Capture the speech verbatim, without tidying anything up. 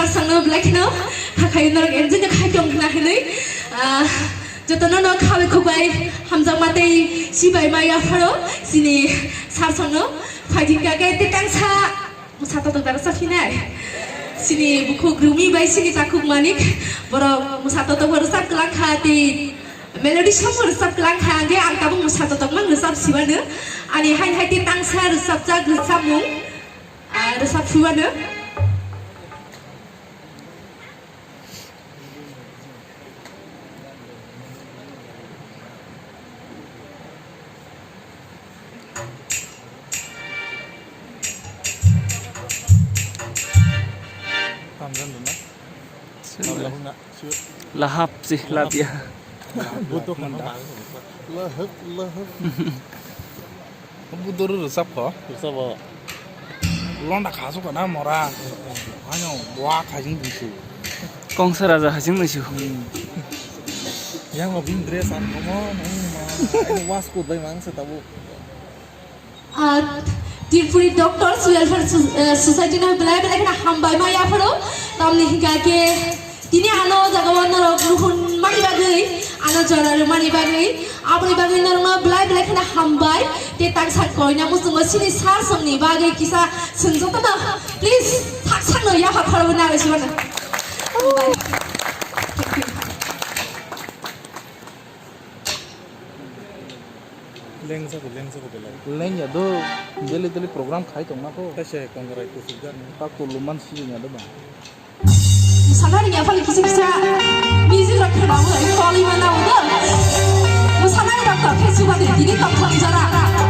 Sir songno belai kheno hakhayo norok enjoy no khai tong khna hinwi, ah, jotono no khabai khubai hamjakma tei sibai ma yapharo chini sir songno phaidi kake te tangsa mwsa totok da rwchap phinai. Chini bukhuk Rumi bai chini takhuk Manik borok mwsa totok bo rwchap kwlang kha tei melody song bo rwchap kwlang kha, hwnkhe ang tabuk mwsa totok mang rwchap sibano ani hain hai te tangsa rwchapjak rwchapmung. Ah, rwchap phubano. Tamjani na? Lahap si, lahap ya. Buto khana. Lahap, lahap. Buto ro rwchap kho. Rwchap o. Londa kha su kana mora. Ano bua kha jing bisu. Kongsa raja ha jing bisu. Yang lo bin dress an komo nang ma. Ano was ko bai mang se tabu. Ah, Tripuri Doctors Welfare Su-, eh, Society no belai belai kheno hambai ma yapharo. Tamni hingka khe tini ano jaga o norok nuhun mani bagwi, ano jora rwmani bagwi, aboni bagwi norokno belai belai kheno hambai. Te tangsa koina muchungo chini sir songni bagwi kisa swngjak tano. Please, sak sakno yapha khoroknwi nang sibano. Hambai. Lengsa ko, lengsa ko belai. Lengya do, daily daily program khai tongna ko. Kaisa kongrai kusuk jar ni. Tak to luman si ya do ba. Sana ring ya phali kisa kisa music rok khna bo, koli mana udah. Sana ring rok khe suba di, di di tak koli jara.